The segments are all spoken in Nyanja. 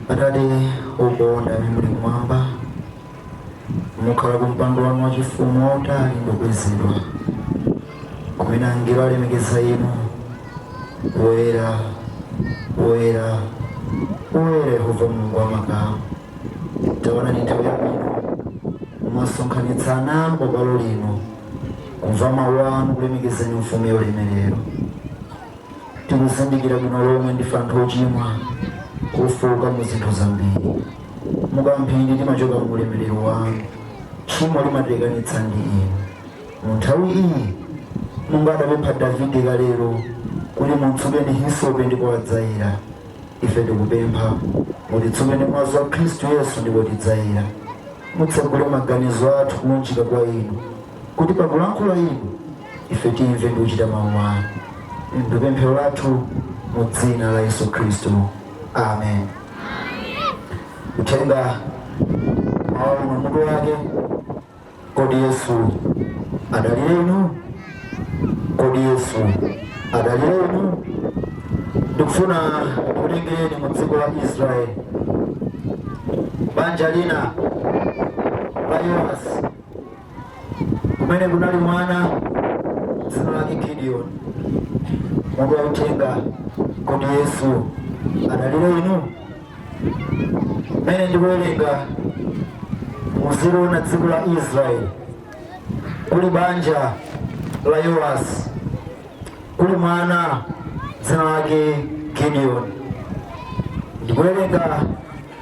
Atate okonda amene muli kumwamba, mukhala ku mpando wanu wachifumu wautali ndokwezedwa, kumene angelo alemekeza inu. Woyera, woyera, woyera, Yehova Mulungu wamakamu. Taonani nthawi yabwino mwasonkhanitsa ana anu pabwalo lino kumva mawu anu, kulemekezani mfumu ya ulemerero. Tikuzindikira bwino lomwe ndife anthu ochimwa, kufoka mu zinthu zambiri. Mukamphindi timachoka mu ulemerero wanu, tchimo limatilekanitsa ndi inu. Mu nthawi iyi, monga adapempha Davide kalero kuti mutsuke ndi hisope ndipo adzayera, ife tikupempha mutitsuke ndi mwazi wa Khristu Yesu ndipo tidzayera. Mutsegule maganizo athu kulunjika kwa inu, kuti pakulankhula inu ife timve ndi kuchita mawu anu. Ndi pemphero lathu mu dzina la Yesu Khristu, amen. Uthenga mawu uno mutu wake: Kodi Yesu adalire inu? Kodi Yesu adalire inu? Ndikufuna ndikutengereni mu dziko la Israeli, banja lina la Yoasi, kumene kunali mwana dzina lake Gideon. Mutu wa uthenga: Kodi Yesu adalire inu? Mmene ndikuwerenga, muziliona dziko la Israeli, kuli banja la Yoasi, kuli mwana dzina lake Gideon. Ndikuwerenga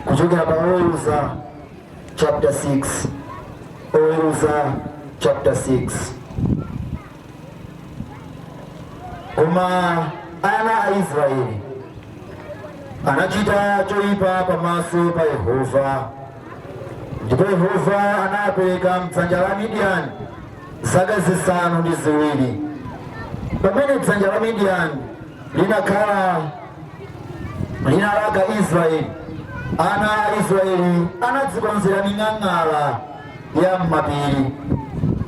kuchokera pa Oweruza chapter 6, Oweruza chapter 6. Koma ana a Israeli anachita choyipa pamaso pa Yehova, ndipo Yehova anapereka mdzanja la Midiyani zaka 7. Pamene dzanja la Midiyani linakhala linalaka Israeli, ana a Israeli anadzikonzera ming'ang'ala ya m'mapiri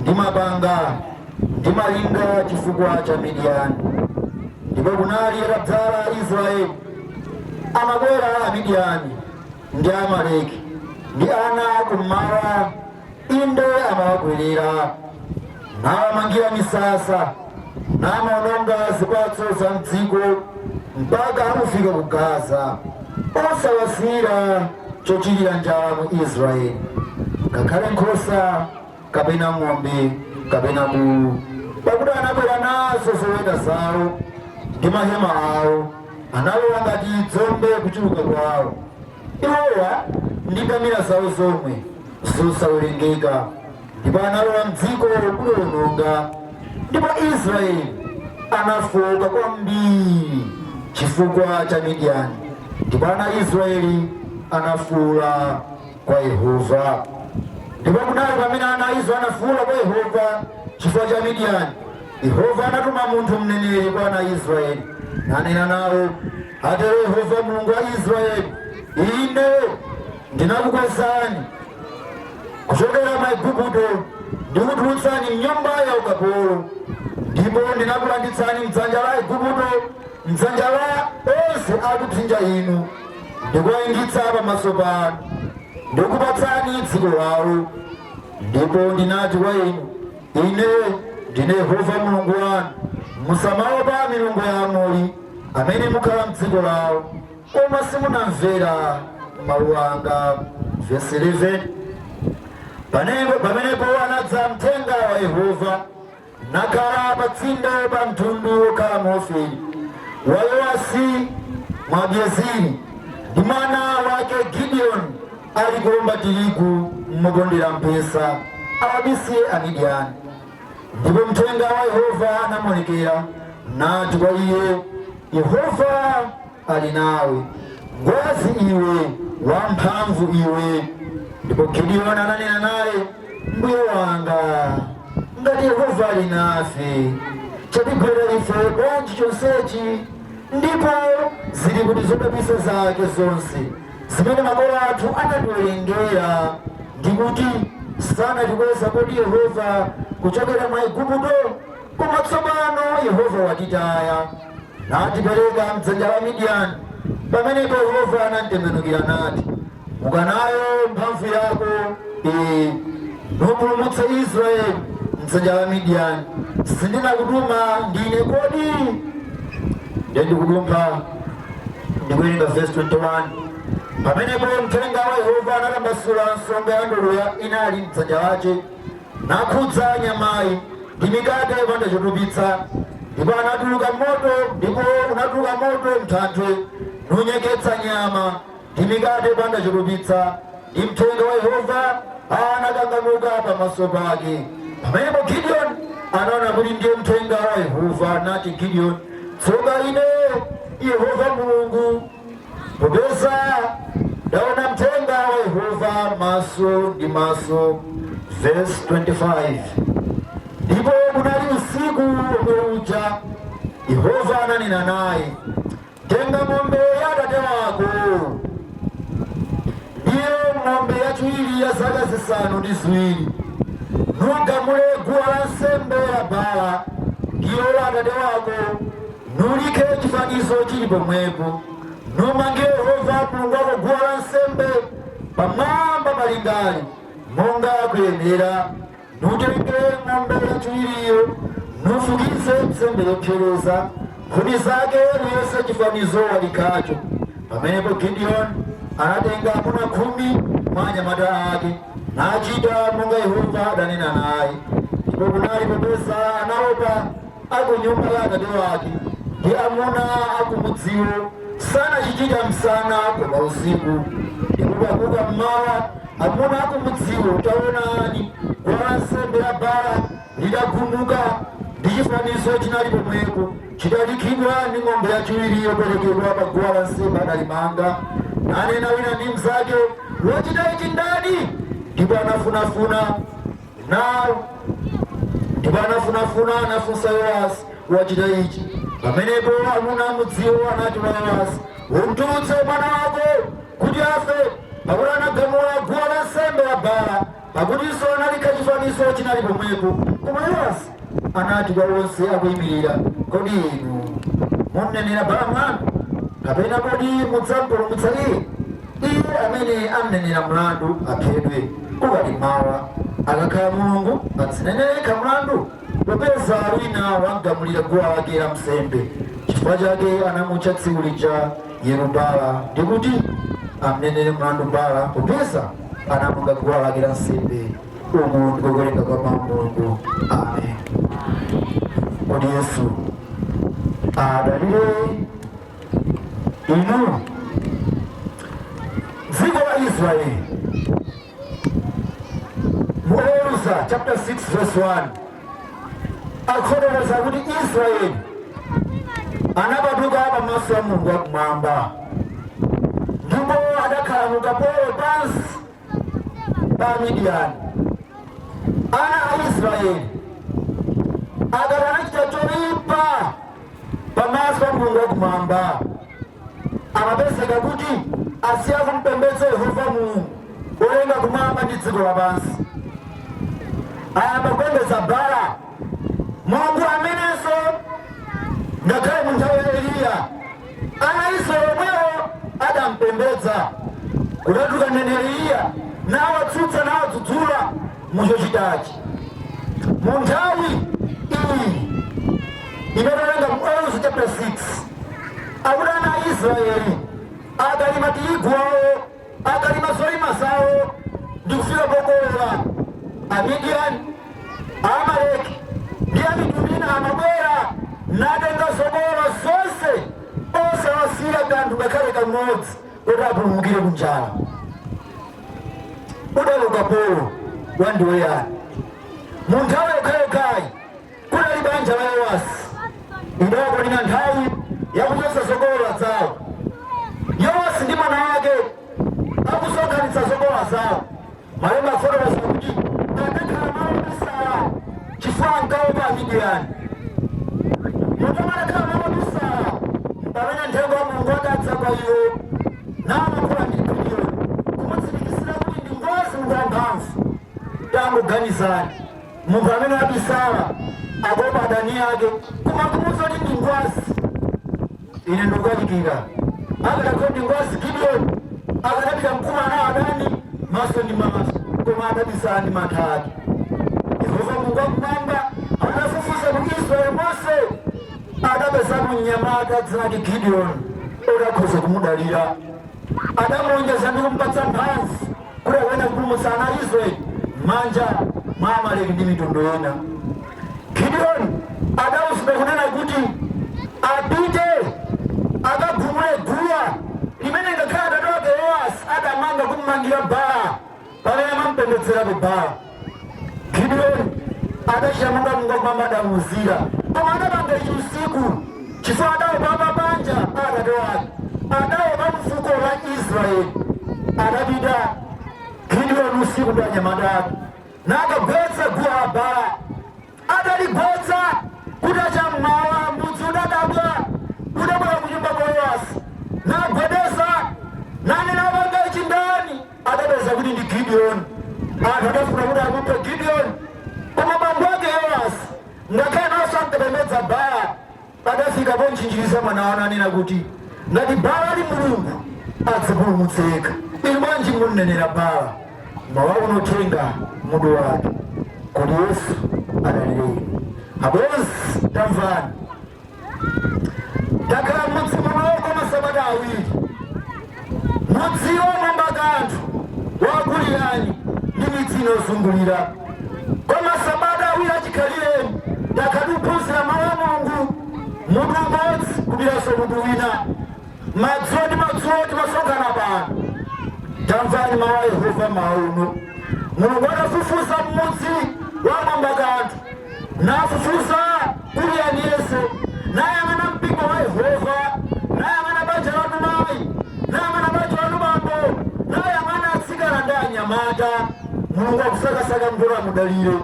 ndi mapanga ndi malinga chifukwa cha Midiyani. Ndipo kunali atadzala Israeli, amakwera Amidiyani ndi Amaleki ndi ana akummawa, inde amawakwerera, nawamangira misasa, namaononga zipatso za mdziko mpaka kufika ku Gaza, osawasiyira chochitira njala mu Israeli, ngakhale nkhosa kapena ng'ombe kapena bulu, pakuti anabwera nazo zoweta zawo ndi mahema awo, analowa ngati dzombe kuchuluka kwawo, iwowa ndi ngamira zawo zomwe zosawerengeka, ndipo analowa mdziko kuliononga. Ndipo Israeli anafoka kwambiri chifukwa cha Midiyani, ndipo ana a Israeli anafuula kwa Yehova. Ndipo kunali pamene ana a Israeli anafuula kwa Yehova chifukwa cha Midiyani, Yehova anatuma munthu mneneri kwa ana a Israeli, nanena nawo: Atero Yehova Mulungu wa Israeli, Ine ndinakukwezani kuchokera mwa Igupto ndikutulutsani mnyumba ya ukapolo, ndipo ndinakulanditsani mdzanja la Igupto, mdzanja la onse akupsinja inu, ndikuwayingitsa pamaso panu, ndikupatsani dziko lawo. Ndipo ndinati kwa inu, Ine ndine Yehova Mulungu wanu, musamaopa milungu ya Amori amene mukhala mdziko lawo. Koma simunamvera mawu anga. Verse 11. Pamenepo anadza mthenga wa Yehova nakhala patsinde pa mtundu wokhala mu Ofeli wa Yoasi Mwabiezeri, ndi mwana wake Gideoni ali kuomba tirigu mopondera mphesa, awabisire Amidiyani. Ndipo mthenga wa Yehova anamuonekera nati kwa iye, Yehova ali nawe, ngwazi iwe, wamphamvu iwe. Ndipo Gideoni ananena naye, Mbuye wanga, ngati Yehova ali nafe, chatigwera ife bwanji chonsechi? Ndipo zili kuti zodabwitsa zake zonse zimene makolo athu anatiwerengera, ndi kuti sanatikweza kodi Yehova kuchokera mwa Igupto? Koma tsopano Yehova watitaya, natipereka mdzanja la Midiyani. Pamenepo Yehova anamtembenukira nati, muka nayo mphamvu yako iyi, nupulumutse Israeli mdzanja la Midiyani. Sindinakutuma ndine kodi? Ndiye ndikudumpha, ndikuwerenga verse 21. Pamenepo mthenga wa Yehova anatambasula nsonga ya ndodo inali mdzanja lace, nakhudza nyamayi ndi mikate yopanda chotupitsa, ndipo unatuluka moto mthanthwe, nunyeketsa nyama ndi mikate yopanda chotupitsa, ndi mthenga wa Yehova anakangamuka pamaso pake. Pamenepo Gideon anaona kuti ndiye mthenga wa Yehova, nati Gideon, tsoka ine, Yehova Mulungu, popeza ndaona mthenga wa Yehova maso ndi maso. Verse 25. Ndipo kunali usiku omwe uja, Yehova ananena naye, tenga ng'ombe ya atate wako, ndiyo ng'ombe yachiwiri ya zaka 7, nugamule guwa la nsembe la Baala, ndiyo la atate wako, nulikhe chifanizo chili pomwepo, numangire Yehova Mulungu wako guwa la nsembe pamwamba palingali, monga kuyenera. Nutenge ng'ombe yachiwiriyo, nufukize nsembe yopsereza, nkhuni zake nuyese chifanizo walikhacho. Pamenepo Gideon anatenga amuna 10 mwa anyamata ake, nachita monga Yehova adanena naye. Ndipo kunali, popeza anaopa aku nyumba ya atate wake ndi amuna akumudziwo, sanachichita msana koma usiku. Ndipo pakuka mmawa amuna akumudziwo, taonani, guwa la nsembe la Baala litagumuka, ndi chifanizo chinali pomwepo chitalikhidwa, ndi ng'ombe yachiwiri yoperekedwa pa guwa la nsembe adalimanga. Nanena wina ndi mnzake, wachita ichi ndani? Ndipo anafunafuna, anafunsa Yoasi, wachita ichi. Pamenepo amuna amudziwo anati kwa Yoasi, umtulutse mwana wako kuti afe, pakuti anagamula guwa la nsembe la Baala, pakutinso analikha chifanizo chinali pomwepo. Koma Yoasi anati kwa onse akuyimirira, kodi inu munenera Baala mlandu, kapena kodi mudzampulumutsa iye? Iye amene amnenera mlandu aphedwe kukali mawa. Akakhala mulungu, adzinenere yekha mlandu, popeza wina wamgamulira guwa lake la nsembe. Chifukwa chake anamutcha tsiku lija Yerubaala, ndikuti amnenere mlandu Baala, popeza anamanga guwa lake la nsembe. Uku ndikuwerenga kwa mawu Mulungu. Amen. Kodi Yesu adalire inu? Dziko la Israeli, mu Oweruza chapter 6 verse 1, akufotokoza kuti Israeli anapatuka pamaso a Mulungu wakumwamba, ndipo adakhala mu ukapolo pansi pa Midiyani. Ana a Israeli akati anachita choyipa pamaso pa Mulungu wakumwamba, amapezeka kuti asiya kumpembedza Yehova Mulungu olenga kumwamba ndi dziko lapansi, ayamba kupembedza Baala, mulungu amenenso ngakhale mu nthawi ya Eliya ana Israeli omwewo adampembedza. Kudatuluka mneneri Eliya, nawatsutsa, nawadzudzula muchochitachi. Mu nthawi iyi imene mu Oweruza chapter 6, akuti ana a Israeli akalima tirigu wawo, akalima zolima zawo ndi kufika pokolola, Amidiyani, Amaleki ndi amitundu ina amabwera natenga zokolola zonse, osawasiyira kanthu ngakhale kamodzi kuti apulumukire kunjala. Udali ukapolo wandiweyani. Mu nthawi yokhayokhayi kudali banja la Yowasi, idawakwanira nthawi yakuchotsa zokolola zawo. Yowasi ndi mwana wake akusonkhanitsa zokolola zawo. Malemba afotokoza kuti adakhala malo obisala chifukwa ankaopa Amidiyani. Munthu amakhala malo obisala pamene mthenga wa Mulungu adadza kwa iwo, nalankhula ndi Gideoni kumutsimikizira kuti ndi ngwazi, munthu wamphamvu. Tangoganizani, munthu amene abisala akuopa adani ake, koma kumuwuza kuti ndi ngwazi. Ine ndikukayikira Akadakhala ndi ngwazi Gideoni, akadapita nkukumana nawo adani maso ndi maso, koma adabisala ndi mantha ake. Yehova Mulungu wakumwamba anafufuza mu Israeli monse, adapezamo mnyamata dzina lake Gideoni odakhoza kumudalira. Adamulonjeza ndi kumpatsa mphamvu kuti akuyenda kupulumutsa ana a Israeli m'manja mwa Amaleki ndi mitundu ina. Gideoni adawuzidwa kunena kuti apite akagumule guwa limene ngakhale atate wake Yoasi adamanga kummangira Baala pamene amampembedzerapo Baala. Gideoni adachita monga Mulungu wakumwamba adamuuzira, koma adapanga ichi usiku chifukwa adaopa mabanja a atate wake, adaopa mfuko la Israeli. Adapita Gideoni usiku ndi anyamata ake nakagwetsa guwa la Baala. Ataligwetsa, kutacha mmawa mudzi udadabwa, udabwera kunyumba kwa Yoasi nagwedeza nanena, "Wapanga ichi ndani?" Adapeza kuti ndi Gideoni. Anthu adafuna kuti amuphe Gideoni, koma bambo ake Yoasi, ngakhale nawonso ankapembedza Baala, adafika ponchinjiriza mwana wanu, anena kuti, "Ngati Baala ali mulungu, adzipulumutse yekha. Inu bwanji munenera Baala?" Mawa unotenga mutu wake kuti Yesu adalire inu. Abwenzi, tamvani. Takhala m'mudzi muno kwa masabata 2, mudziwo mwamba kanthu wakulirani ndi midzi inozungulira. Kwa masabata 2 achikhalireni takhala tikuphunzira mawu a Mulungu, mutu umodzi kupitanso mutu wina, madzulo ndi madzulo timasonkhana pano. Tamvani mawu a Yehova mawu uno. Mulungu adafufuza mmudzi wa mwamba kanthu, nafufuza kuliyani yense, nayang'ana mpingo wa Yehova, nayang'ana banja lanu mayi, nayang'ana banja lanu bambo, nayang'ana atsikana ndi anyamata. Mulungu akusakasaka mvula amudalire.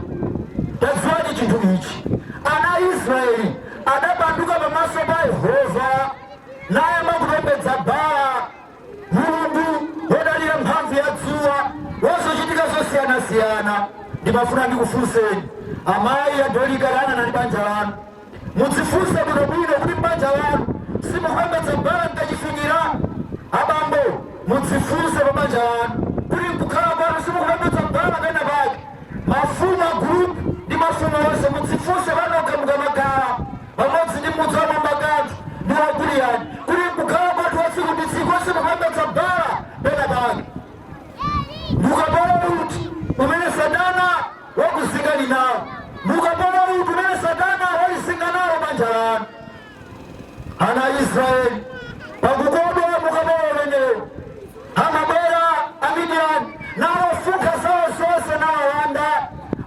Tadziwani chinthu ichi: ana a Israeli adapanduka pamaso pa Yehova nayamba kupembedza Baala, mulungu wodalira mphamvu ya dzuwa, wozochitika zosiyanasiyana. Ndimafuna ndikufunseni amayi adolika lana nali banja lanu, mudzifunse bwinobwino kuti banja lanu simukupembedza Baala mkachifunyira. Abambo, mudzifunse pa banja lanu kuti mkukhala kwanu simukupembedza Baala pena pake. Mafumu a group ndi mafumu onse, mudzifunse panokha mukamakhala pamodzi ndi mudzi wa mwambakanthu ndi wakuliyani kuti mkukhala kwathu wa tsiku ndi tsiku simukupembedza Baala pena pake. Mukapolo uti umene Satana wakuzingani nawo? Mukapolo uti umene Satana walizinga nawo banja lanu? Ana a Israeli pakukodwa mukapolo umenewo, amabwera Amidiyani nawafunkha zawo zonse nawalanda.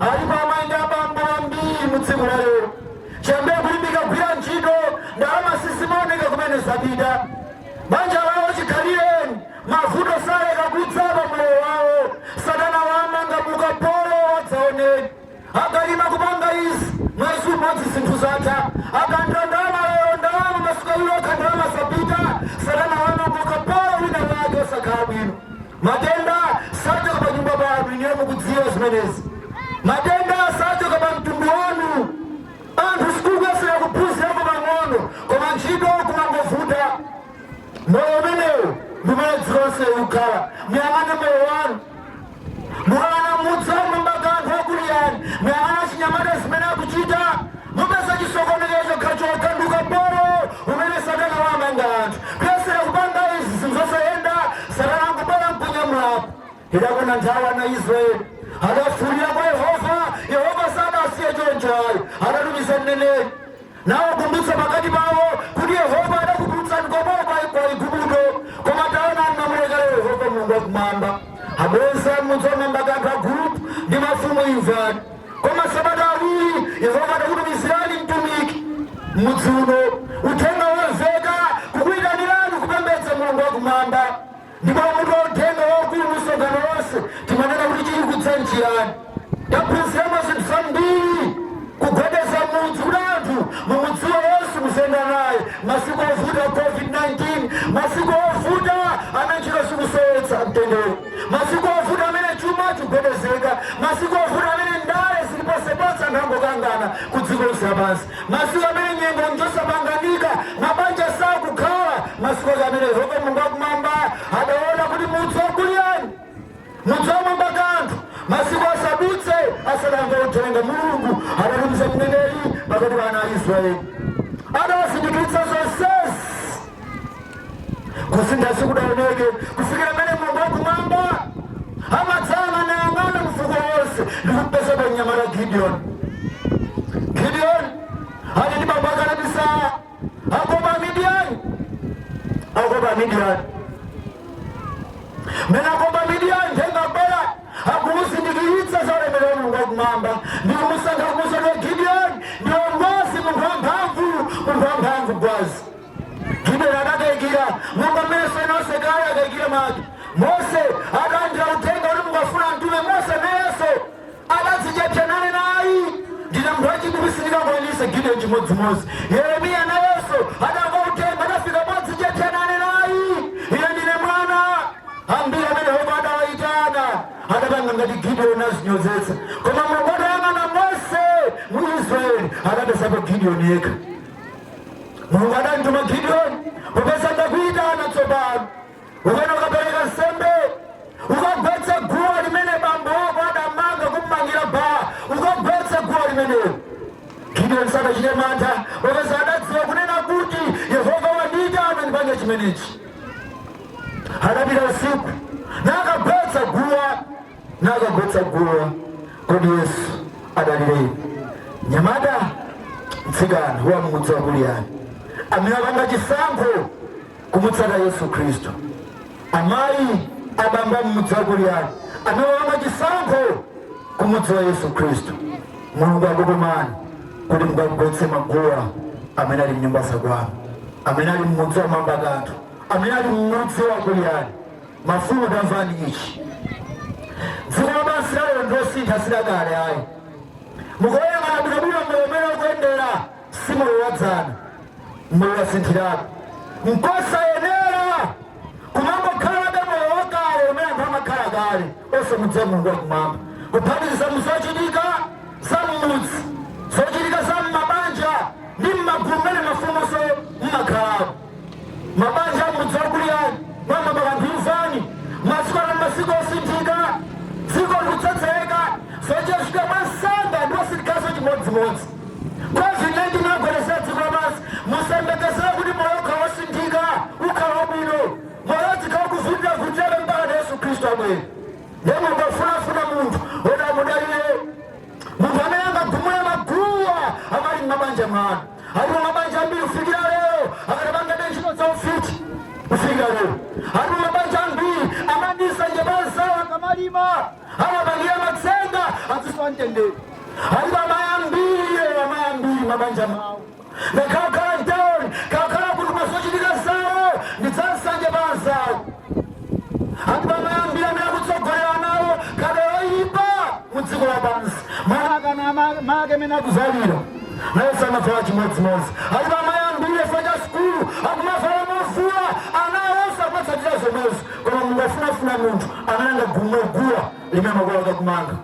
Alipo amayi ndi abambo ambiri mu tsiku la lero, chiyambire kulimbika kugwira ntchito, ndalama sizimaoneka kumene zapita. Banja lawo chikhalireni mavuto saleka kudzapa moyo wawo. Satana wamanga mukapolo wadzaoneni. Akalima kupanga izi, mwezi umodzi zinthu zatha. Akandira ndalama lero, ndalama masiku awiri okha ndalama zapita. Satana wamanga mukapolo wina wake osakhala bwino. Matenda sachoka pa nyumba panu, ineyo mukudziwa zimenezi. Matenda sachoka pa mtundu wanu. Anthu sukulu kuyesera kuphunzirako pang'ono, koma ntchito kumangovuta. Moyo umenewu ndimene dziko lonse ukhala. Muyang'ane moyo wanu. Mukang'ana mudzi mwambaka anthu akuliyani, muyang'ana chinyamata zimene akuchita, mupeza chisokonekezo chokhachokha. Ndi ukapolo umene Satana wamanga anthu. Kuyesera kupanga izi, zinthu zosayenda, Satana akubwera mkunyamulapo. Idakwana nthawi ana Israeli adafuulira kwa Yehova. Yehova sadasiye choncho ayi, adatumiza mneneri nawakumbutsa pakati pawo kuti Yehova adakutulutsani komoko kwa Igupto, koma taonani, mwamulekera Yehova Mulungu wakumwamba. Abwenzi amudzi wamwamba kanthu a group ndi mafumu, imvani. Koma sabata 2 Yehova adakutumizirani mtumiki mudzi uno, uthenga womveka kukuyitanirani kupembedza Mulungu wakumwamba. Ndipo mutu wa uthenga waukulu msonkhano wonse timanena kuti chili kudza nchiyani? Taphunziramo zinthu zambiri, kugwedeza mudzi kuti anthu mumudziwa Yesu, musenda naye. Masiku ovuta COVID-19, masiku ovuta amene ntchito zikusowetsa mtendere, masiku ovuta amene chuma chikugwedezeka, masiku ovuta amene ndale ziliposepotsa, anthu angokangana ku dziko lonse lapansi, masiku amene nyengo njosapanganika, mabanja sakukhala, masiku masiku ake amene Yehova Mulungu wakumwamba adaona kuti mudzi wa Kuliyani, mudzi wa Mwamba Kanthu, masiku asadutse asadamve uthenga. Mulungu adatumiza mneneri pakati pa ana a Israeli, adawasindikiritsa zonsezi. Kusintha sikudaoneke kufikira mmene Mulungu wakumwamba amadzama nayang'ana mfuko wonse ndikumpeza pa mnyamata Gideon. Gideon ali ndi bambo akalabisala, akopa Midiani, akopa Midiani. Mene akopa Midiani, nthenga bwera akumusindikiritsa za ulemerero wa Mulungu wakumwamba ndi kumusankha, kumusankha Gideon ndiwe ngwazi, munthu wamphamvu, munthu wamphamvu, gwazi. Gideon adakayikira monga mmene senonse kale akayikira make. Mose atalandira uthenga kuti mungafuna mtume Mose, nayenso adadzichepsa nayi, "Ndine munthu wachibuku, sindingakwanise." Gideon chimodzimodzi. Yeremiya nayenso adamva uthenga, adafika podzichepsa nayi, "Ine ndine mwana." Ambiri amene Yehova adawayitana adapanga ngati Gideon, azinyozetsa. Koma Mulungu atayang'ana Mose mu Israeli, adapezapo Gideon yekha. Mulungu adamtuma Gideon, "Popeza ndakuyitana tsopano, ukena ukapereka nsembe, ukagwetsa guwa limene bambo wako adamanga kummangira baa, ukagwetsa guwa limenelo." Gideon sadachite mantha popeza adadziwa kunena kuti Yehova wandiyitana ndipange chimenechi. Adapita usiku nakagwetsa guwa, nakagwetsa guwa. Kodi Yesu adalireni nyamata, mtsikana wa mudzi wa Kuliyani amene apanga chisankho kumutsata Yesu Khristu, amayi, abambo mudzi wa Kuliyani amene apanga chisankho kumudziwa Yesu Khristu, Mulungu akutumani kuti mukagwetse maguwa amene ali mnyumba zakwanu, amene ali mmudzi wa Mwamba Kanthu, amene ali mmudzi wa Kuliyani. Mafumu, tamvani ichi: dziko lapansi lalero ndilosintha, sidakale ayi. Mukuona bwinobwino moyo umene ukuyendera si moyo wadzana, moyo wasinthirapo. Nkosayenera kumangokhalabe moyo wakale umene anthu amakhala kale osamudziwa Mulungu wakumwamba, kuphatikiza muzochitika za mmudzi, zochitika za mmabanja ndi mmagulu mmene mafumunso mmakhalapo. Mabanja amudzi wakuliyani mwamba pakanthu, imvani: masiku ano masiku osinthika, dziko likutsetseka, zochitika mwansanga ndiwositikhaso chimodzimodzi. COVID-19 agwedezera dziko lapansi. Musayembekezere kuti moyo ukhala wosinthika, ukhala wabwino. Moyo dzikhala kuvutira mpaka na Yesu Khristu abwere. Ndiye Mulungu afunafuna munthu woti amudalire, munthu amene angagumule maguwa amali m'mabanja mwanu. Alipo mabanja ambiri kufikira lero akatapanga ntchito za ufiti. Kufikira lero alipo mabanja ambiri amandisa njepanzawo, akamalima amapangira matsenga azisowa mtendere. Alipo amayi ambiri lero, amayi ambiri mabanja mawo ngakhala mtaoni, kakhala kuti mazochitika zawo ndi za panzawo. Alipo amayi ambiri amene akutsogolera nawo kada yoyipa mu dziko lapansi. Mwana akana make amene akuzalira naye samavala chimodzimodzi. Alipo amayi ambiri efa cha sukulu akumavala movula, ana onse akumatsatira zomwezo. Koma Mulungu afunafuna munthu amene angagumule guwa limene makolo akakumanga.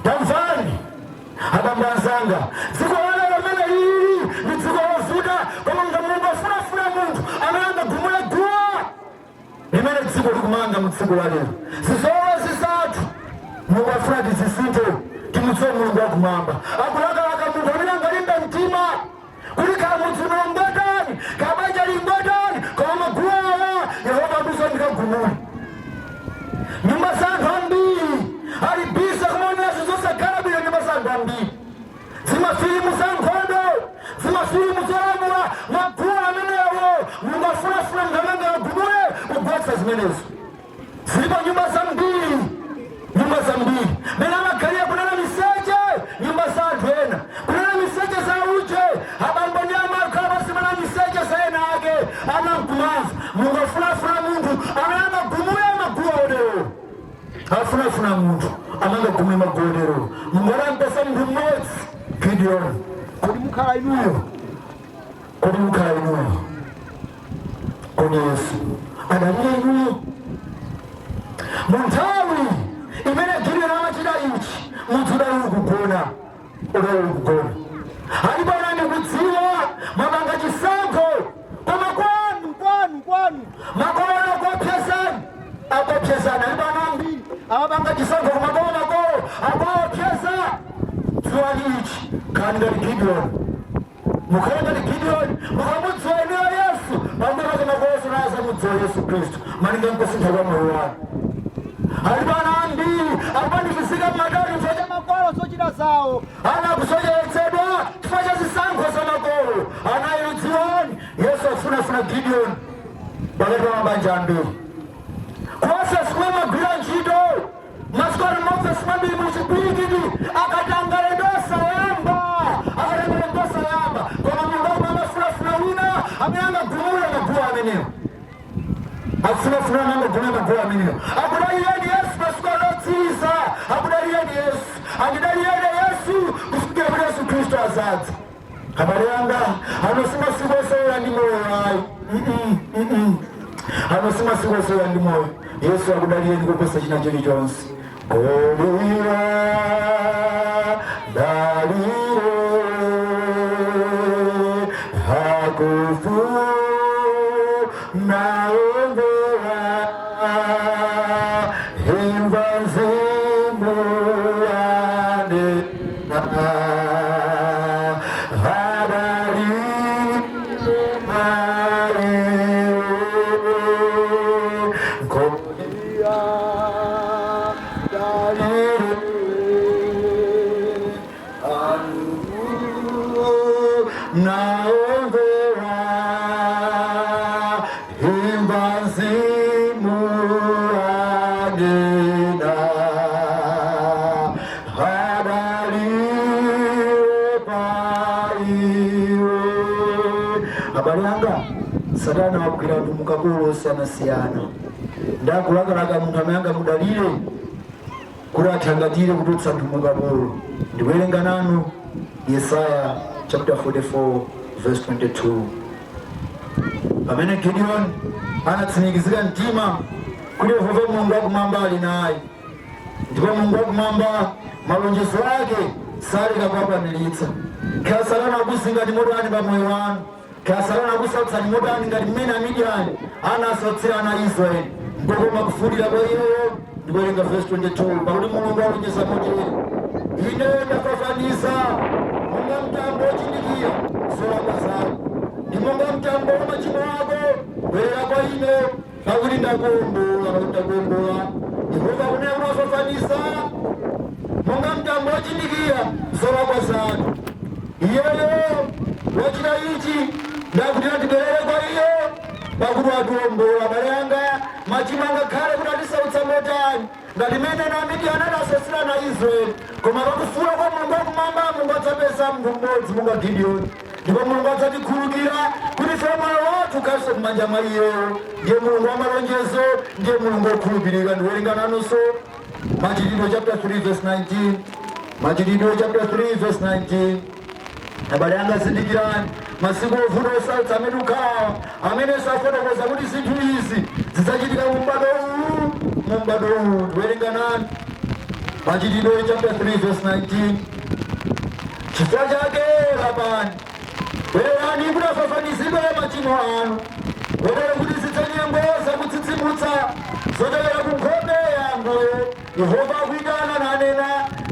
Tamvani, abambo anzanga, dziko lalero limene lili ndi dziko lovuta, koma nga Mulungu afunafuna munthu amene angagumule guwa limene dziko likumanga mu tsiku la lero. Zizolowezi zathu Mulungu afuna tizisinthe, timudziwe Mulungu wakumwamba. Akulakalaka munthu amene angalimbe mtima kuti kaya mudzi mulongotani, kaya banja lingotani, koma maguwa awa Yehova abuza ndikagumule. Nyumba za anthu ambiri ali busy kumaonera zosakhala bwino. Nyumba za anthu ambiri zimafilimu za nkhondo, zimafilimu zolamula. Maguwa amenewo Mulungu afunafuna munthu amene angagumule kugwetsa zimenezo. Zilipo nyumba zambiri, nyumba zambiri mene amakhalira kunena miseche, nyumba za anthu ena kunena miseche za uje. Abambo ndi amakhala pasimana miseche za ena ake, ana mkumamva. Mulungu afunafuna munthu amene angagumule maguwa oterowo, afunafuna munthu amangagumule maguwa oterowo. Mulungu adampesa munthu mmodzi, Gideon. Kodi mukhala inuyo? Kodi mukhala inuyo? Kodi Yesu adalire inuyo? Mu nthawi imene Gideon amachita ichi, munthu udali ukugona, udali ukugona. Alipo ndikudziwa mwapanga chisankho, koma kwanu, kwanu, kwanu. Makolo akuopsezani, akuopsezani. Alipo ana ambiri amapanga chisankho kumakolo, makolo akuopseza. Dziwani ichi, khalani ngati Gideon, mukhale ngati Gideon. Mukamudziwa inuyo Yesu, pambuyo pake makolo nazamudziwa Yesu Khristu malinga nkusintha kwa moyo wanu. Alipo ana ambiri akupanikizika mmadali chifukwa cha makolo, zochita zawo. Ana akusocheretsedwa chifukwa cha zisankho za makolo. Ana inu, dziwani, Yesu afunafuna Gideon pakati pa mabanja ambiri. Kuofesi kumwe magwira ntchito masiku ano, maofesi mwambiri muchipwirikiti, akatangale ndosayamba, akatangale ndosayamba. Koma Mulungu amafunafuna wina amene angagumule maguwa amenewo, akufunafuna amene angagumule maguwa amenewo. Akudalireni Yesu masiku anotsiriza, akudalireni Yesu, andidalireni Yesu kufikira kuti Yesu Khristu azadza. Abale anga, ano si masiku osewera ndi moyo ayi. Ano si masiku osewera ndi moyo. Yesu akudalireni kuposa china chilichonse. Kolira dalire hakufuna omvera imva mzimu wanena adali maiwe kodia dalire anu naomvera imva mzimu wanena adalire paiwe. Abale anga, Satana wagwira anthu mukapolo osiyanasiyana. Ndakulakalaka munthu amene angamudalire kuti athangatire kutulutsa anthu mukapolo. Ndikuwerenga nanu Yesaya chapter 44 verse 22. Pamene Gideon anatsimikizika mtima kuti Yehova Mulungu wakumwamba ali naye, ndipo Mulungu wakumwamba malonjezo ake saleka kuwakwaniritsa, kaya Satana akuzinga motani pa moyo wanu, kaya Satana akusautsani motani, ngati mmene Amidiyani anasautsira ana a Israeli, ngokoma kufuulira kwa iyeyo. Ndikuwerenga verse 22: pakuti Mulungu alonjeza motere, "Ine ndafafaniza monga mtambo wochindikira zolakwa zako, ndi monga mtambo wa machimo ako. Bwerera kwa ine, pakuti ndakuwombola, pakuti ndakuwombola." Yehova akunena kuti wafafaniza monga mtambo wochindikira zolakwa zanu. Iyeyo wachita ichi, ndakutira tibwerere kwa iye, pakuti watiwombola. Abale anga, machimo angakhale kuti atisautsa motani, ngati mene na Amidiyani adasausira na Israeli, koma pakufuula kwa Mulungu wakumwamba, Mulungu adzapeza munthu mmodzi monga Gideoni, ndipo Mulungu adzatikhululukira kuti ife moyo wathu ukhalenso m'manja mwa iyeyo. Ndiye Mulungu wa malonjezo, ndiye Mulungu wokhulupirika. Ndiwerenga nanunso Machitidwe chapter 3 verse 19. Machitidwe chapter 3 verse 19. Abale anga, zindikirani masiku ovuta osautsa amene ukhawa, amene safotokoza kuti zinthu izi zidzachitika mu m'bado uwu, mu m'bado uwu. Ndiwerenga nani Machitidwe chapter 3 verse 19: chifukwa chake lapani, bwererani kuti afafanizidwe machimo anu, kotero kuti zidze nyengo zakutsitsimutsa zochokera ku nkhope ya Ambuye. Yehova akuyitana nanena,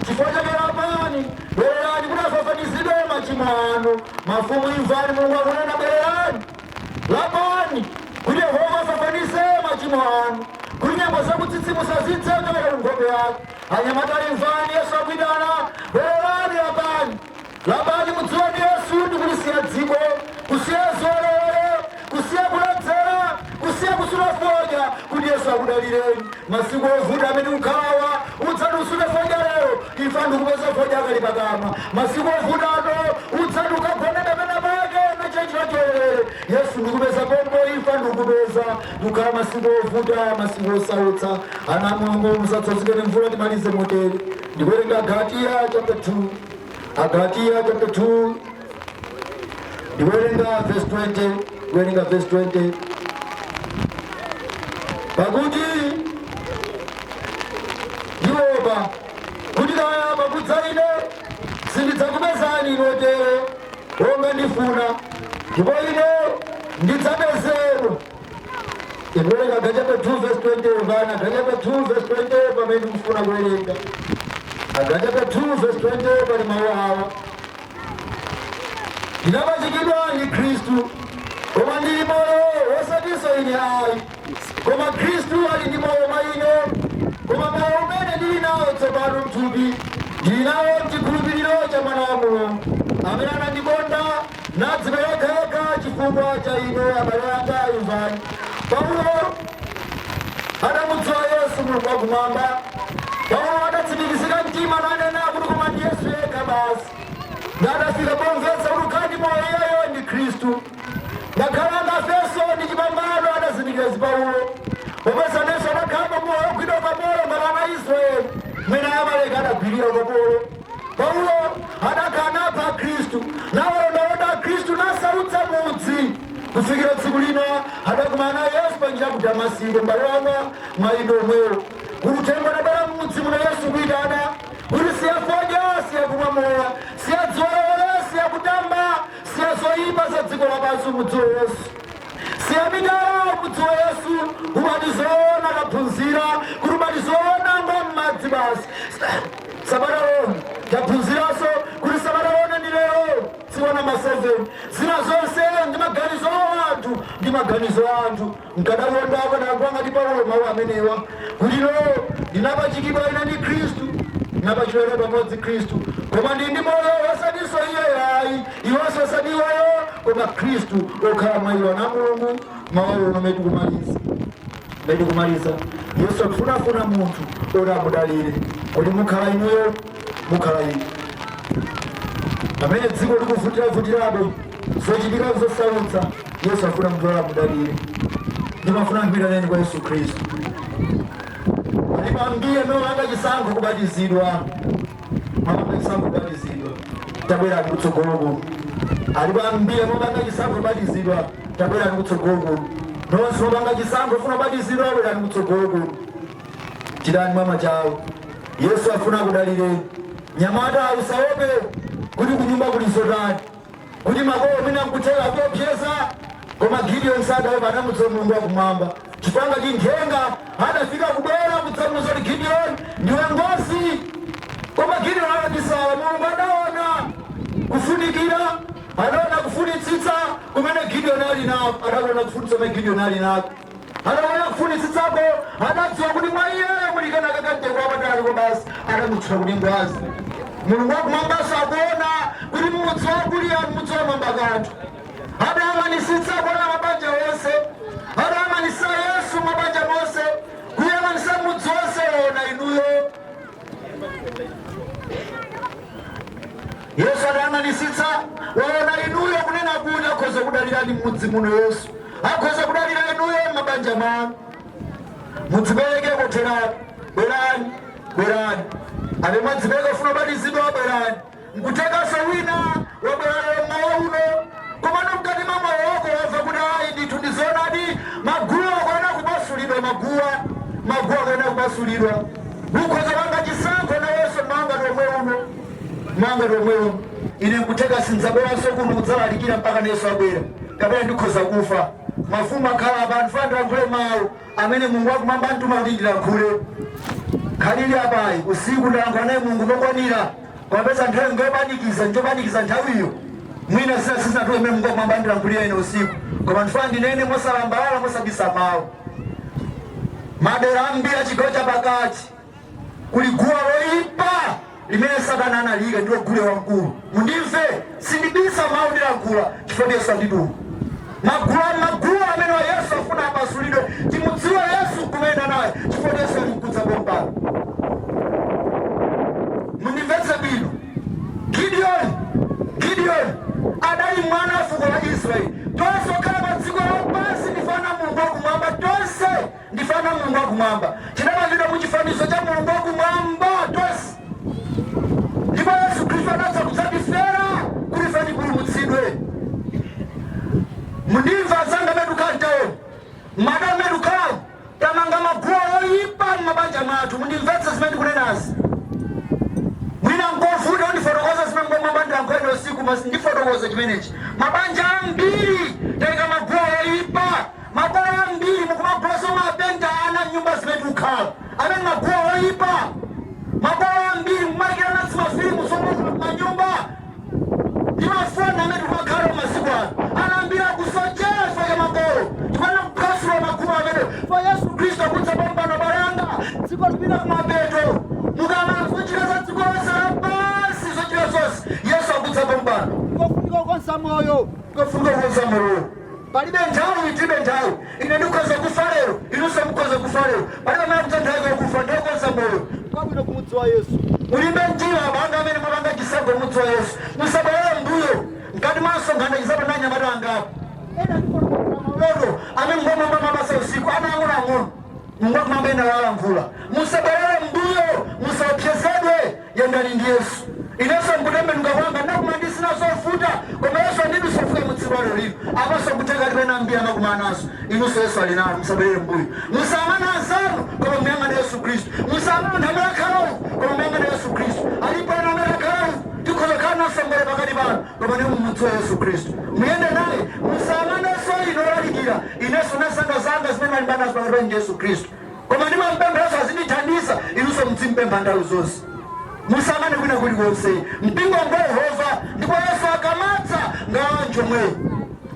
chifukwa chake lapani, bwererani kuti afafanizidwe machimo anu. Mafumu, imvani, Mulungu akunena, bwererani, lapani kuti Yehova afafanize machimo anu, kuti nyengo zakutsitsimutsa zidze kuchokera ku nkhope yake. Anyamata, imvani, Yesu akuyitana, bwererani, lapani, lapani, mudziweni Yesu ndi kulisiya dziko, kusiya zolowere, kusiya kuledzera, kusiya kusuta fodya, kuti Yesu akudalireni. Masiku ovuta amene ukhawa, udzati usute fodya lero, ifa ndikupeza fodya akali pakamwa. Masiku ovutato, udzati ukagone kapena pake nachechira choyerere, Yesu ndikupeza pompo, ifa ndikupeza. Ndikukhala masiku ovuta, masiku osautsa. Ana Mulungu, musatsanzikeni mvula. Timalize motere, ndikuwerenga Galatiya chapter 2. Agalatiya chapter 2, ndikuwerenga verse 20, kuwerenga verse 20: pakuti ndiopa kuti kaya pakudza ine sindidzakupezani inu otere wonga ndifuna, ndipo ine ndidzabwezedwa. Ikuwerenga Aga chapter 2 verse 20, vana. Aga chapter 2 verse 20, pamene tikufuna kuwerenga Aga chapter 2 verse 20, pali mawu awa: "Ndinapachikidwa ndi Khristu, koma ndili moyo, wosatinso ine ayi, koma Khristu ali ndi moyo mwa ine. Koma moyo umene ndili nawo tsopano mthupi, ndili nawo mchikhulupiriro cha Mwana wa Mulungu, amene anandikonda nadzipereka yekha chifukwa cha ine." Abale anga, imvani. Paulo adamudziwa Yesu, Mulungu wakumwamba. Paulo adatsimikizika mtima nanena kuti koma ndi Yesu yekha basi. Nadafika pomvetsa kuti ukhali ndi moyo iyeyo ndi Khristu, ngakhale angafeso ndi chipambano. Adazindikira Paulo, popeza nenso adakhala pamoyo ogwidwa ukapolo ngati ana Israeli mwene Amaleki adagwirira ukapolo. Paulo adakhala napha Khristu, nawalondalonda Khristu, nasautsa mudzi, kufikira tsiku lina adakumana Yesu panjira ku Damasiko. M'bale wanga, mwayindo omwewo kuti uthenga adabwera m'mudzi muno, Yesu kuyitana kuti siya fodya, siya kumwa mowa, siya dziwolowole, siya kutamba, siya zoyipa za dziko lapansi, mudziwe Yesu. Siya mitala, mudziwe Yesu. Ubatizoona taphunzira kuti ubatizoona ngo m'madzi basi. Sabata lona taphunziranso kuti sabata lona ndi lero, tsiku namba 7. Zina zonse ndi maganizo a anthu, ndi maganizo a anthu. Nkadalondako nakwanga ndi Paulo mawu amenewa kuti lo ndinapachikidwa ine ndi Khristu, ndinapachikidwa pamodzi Khristu, koma ndi ndi moyo, wosatinso iye ayi, iwonso osati iwoyo, koma Khristu okhala mwa iwo. Na Mulungu mawu uno metikumaliza, metikumaliza. Yesu akufunafuna munthu oti amudalire. Kuti mukhala inuyo, mukhala inu pamene dziko likuvutiravutirabe, zochitika zosautsa. Yesu afuna munthu oti amudalire. Ndimafuna ndikuyitaneni kwa Yesu Khristu. Alipo ambiri amene wanga chisankho kubatizidwa, mwapanga chisankho kubatizidwa, tabwerani kutsogolo kuno. Alipo ambiri amene wapanga chisankho kubatizidwa, tabwerani kutsogolo kuno. Nonse wapanga chisankho funa kubatizidwa, bwerani kutsogolo kuno. Chitani mwama chawo, Yesu afuna kudalire. Nyamata, usaope kuti kunyumba kuli zotani, kuti makolo mwina nkutheka kuopseza, koma Gideon sadaopa, anamudziwa Mulungu wakumwamba. Chifukwa ngati nthenga adafika kubwera kudzamuza kuti Gideon, ndiwe ngozi, koma Gideon anabisala. Mulungu adaona kufunikira, adaona kufunitsitsa kumene Gideon ali nako, adaona kufunitsitsa kumene Gideon ali nako. Adaona kufunitsitsako, adadziwa kuti mwa iyeyo muli kenaka kamtengo wapatali basi, adamutchula kuti ngwazi. Mulungu wakumwambaso akuona kuti mudzi wakulira, mudzi wamwamba kanthu. Adayang'anisitsa kuona mabanja onse, adayang'anisa Yesu mabanja monse, kuyang'anisa mudzi wonse, ona inuyo. Yesu adayang'anisitsa, waona inuyo, kunena kuti akhoza kudalirani m'mudzi muno. Yesu akhoza kudalira inuyo m'mabanja mwanu. Mudzipereke kotheratu. Bwerani, bwerani amene mwadzipereka kufuna kubatizidwa, bwerani. Nkuthekanso wina wabwera lero mmawa uno, komano mkati mwa moyo wako wamva kuti ayi, ndithu ndizoonadi, maguwa akuyenera kupasulidwa, maguwa, maguwa akuyenera kupasulidwa. Ukhoza panga chisankho nawenso manga tomwe uno, manga tomwe uno. Ine nkutheka sindzabweranso kuno kudzalalikira mpaka Yesu abwera, kapena ndikhoza kufa. Mafumu akhala apa, ndifuna ndilankhule mawu amene Mulungu wakumwamba mtuma kuti ndilankhule. Khalili apayi usiku ndalankhula naye Mulungu mokwanira, kwapeza nthawi ngopanikiza, njopanikiza nthawiyo. Mwina zina sizinatuluke imene Mulungu wakumwamba ndilankhulira ine usiku, koma ndifuna ndinene mosalambalala, mosabisa mawu. Madera ambiri a chigawo chapakati kuli guwa loyipa limene Satana analiyika, ndilo gule wamkulu. Mundimve, sindibisa mawu, ndilankhula chifukwa Yesu andituma. Magulu, maguwa amene wa Yesu afuna apasulidwe, timudziwe Yesu kumene naye, chifukwa Yesu ali mkudza pompano. Mundimvetse bwino. Gideon, Gideon adali mwana wa fuko la Israeli. Tonse okhala pa dziko lapansi ndifana Mulungu wakumwamba, tonse ndifana Mulungu wakumwamba, tinapangidwa mu chifanizo cha Mulungu wakumwamba tonse. Ndipo Yesu Khristu anadza kudzatifera kuti ife tipulumutsidwe. Mundimva zanga medukhala mtaoni, madamu medukhala, tamanga maguwa oyipa m'mabanja mwathu. Mundimvetse zimene ndikunenazi. Mwina nkovuta undifotokoza zimene ngomwamba ndilankhuleni usiku, mas ndifotokoze chimenechi. Mabanja ambiri tayika maguwa oyipa. Makolo ambiri mukumagulaso mapenta ana nyumba zimene tikukhala amene maguwa oyipa. Makolo ambiri mumalikira nasi mafilimu somwe manyumba ndi mafoni amene tikumakhala masiku ano. Ana ambiri akusochera chifukwa cha makolo. Tikuyenera kuphwasula maguwa amene pa Yesu Khristu akudza pompano balanga dziko lipita kumapeto. Mukamana zochita za dziko lonse lapansi, zochita zonse, Yesu akudza pompano. Kofunika kukonza moyo. Kofunika kukonza moyo. Palibe nthawi, tilibe nthawi. Ine ndikhoza kufa lero, inunso mukhoza kufa lero. Palibe amene akudza nthawi yokufa. Ndiokonza moyo. Kwabwino kumudziwa Yesu. Mulimbe mtima abanga amene mwapanga chisankho mudziwa Yesu. Musabwerere mbuyo. Mkati mwa msonkhano chizapo ndi anyamata angapo ena maloto amene ngomamba mabasa usiku, ana ang'onoang'ono ngomamba ena walankhula. Musabwerere mbuyo, musaopsezedwe, yendani ndi Yesu. Inenso nkutembenuka kwanga ndakuma ndisina zofuta, koma Yesu andidusofika mutsiku lero lino. Apanso kutenga tipena ambiri amakumana nazo, inunso Yesu ali nanu. Musabwerere mbuyo. Musayang'ane anzanu, koma muyang'ane Yesu Khristu. Musayang'ane anthu amene akhala uku, koma muyang'ane Yesu Khristu. Alipo ena amene akhala uku, tikhoza kukhala nasongole pakati panu, koma ni mumudziwe Yesu Khristu, muyende naye. Musayang'anenso ino olalikira. Inenso nasanga zanga zimene malimbana nazo pakati pa ndi Yesu Khristu, koma ndimampempheranso azindithandiza. Inunso muzimpempha nthawi zonse. Musayang'ane kwina kulikonse. Mpingo ngwa Yehova, ndipo Yesu akamadza ngawanjo mweyo.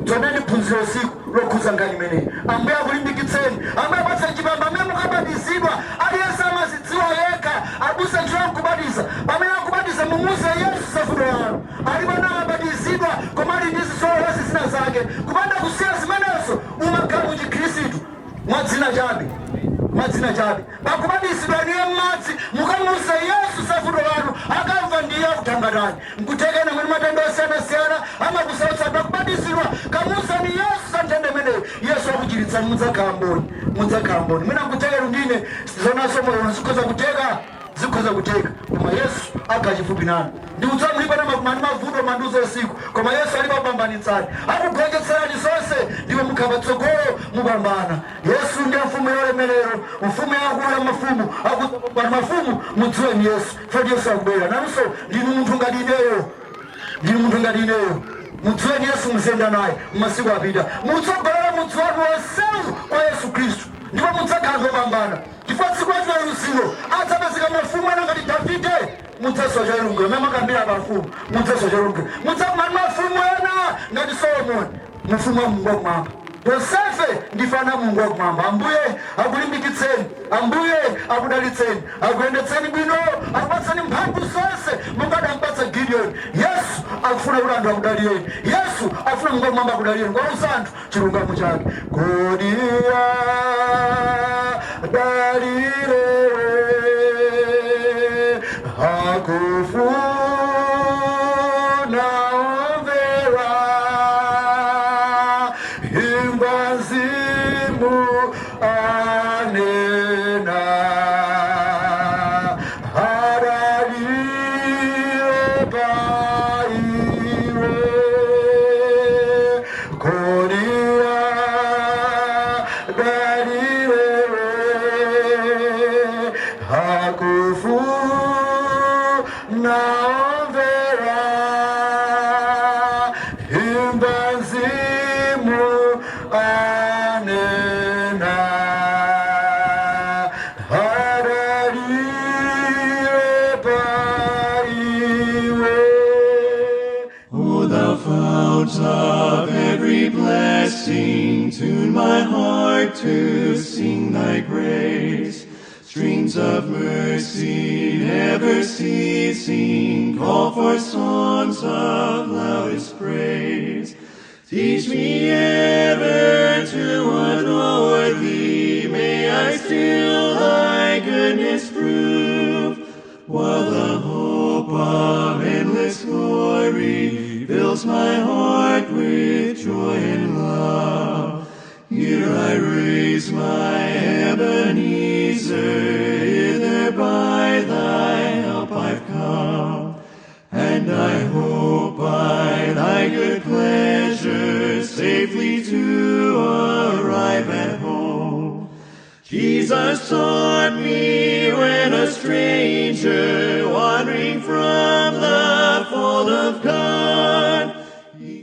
Dzonani phunziro usiku lokhuza nkhani imeneyi. Ambuye akulimbikitseni, Ambuye apatseni chipamba amene mukabatizidwa. Aliyense amazidziwa yekha. Abusa ntchito nkubatiza. Pamene akubatiza, mumuze Yesu za vuto lanu. Alipo anabatizidwa koma ali ndi zizolowezi zina zake. Kupanda kusiya zimenezo, umakhala mu chikhristu mwadzina chabe, mwadzina chabe. Pakubatizidwa niye m'madzi, mukamuze Yesu za vuto lanu. Akamva ndiye akuthangatani. Nkuthekena mwini matenda osiyanasiyana amakusautsa. Pakubatizidwa kamuzani Yesu za nthenda imeneyo, Yesu akuchiritsani. Mudzakhala mboni, mudzakhala mboni. Mwina nkuthekera ndine zonanso moyo zikhoza kuteka, zikhoza kuteka, koma Yesu akhala chifupi nanu. Ndikudziwa mulipo na makumani mavuto manduzo usiku, koma Yesu alipo apambanitsani, akugonjetserani zonse, ndipo mukhala patsogolo mupambana. Yesu ndiye mfumu ya ulemerero, mfumu yakulu ya mafumu. Akupambana mafumu. Mudziweni Yesu foti Yesu akubwera. Nanunso ndinu munthu ngati ineyo, ndinu munthu ngati ineyo. Mudziweni Yesu, muziyenda naye. Mumasiku apita mutsogolera mudzi wanu wonsewu kwa Yesu Khristu, ndipo mudzakhala ndopambana, chifukwa tsiku lachiweruziro adzapezeka mafumu ena ngati Davide. Mudzasowa cholungiro mene makambira mafumu. Mudzasowa cholungiro, mudzakumana mafumu ena ngati Solomoni, mfumu wa Mulungu wakumwamba. Yosefe ndifana Mulungu wakumwamba. Ambuye akulimbikitseni, Ambuye akudalitseni, akuyendetseni bwino, akupatseni mphamvu zonse monga adampatsa Gideon. Yesu akufuna kuti anthu akudalireni. Yesu akufuna Mulungu wakumwamba akudalireni kwauza anthu chilungamo chake. Kodi dalirewe akufuna omvera imba mzimu anena adalire pa iwe. Kodi adalirewe akufuna omvera imba mzimu anena adalire pa iwe. O thou fount of every blessing, tune my heart to sing thy grace. Streams of mercy never ceasing, call for songs of loudest praise. Teach me ever to adore thee, may I still thy goodness prove, while the hope of endless glory fills my heart with joy and love. Here I raise my Ebenezer, hither by thy help I've come, and I hope by thy good pleasure safely to arrive at home. Jesus sought me when a stranger, wandering from the fold of God.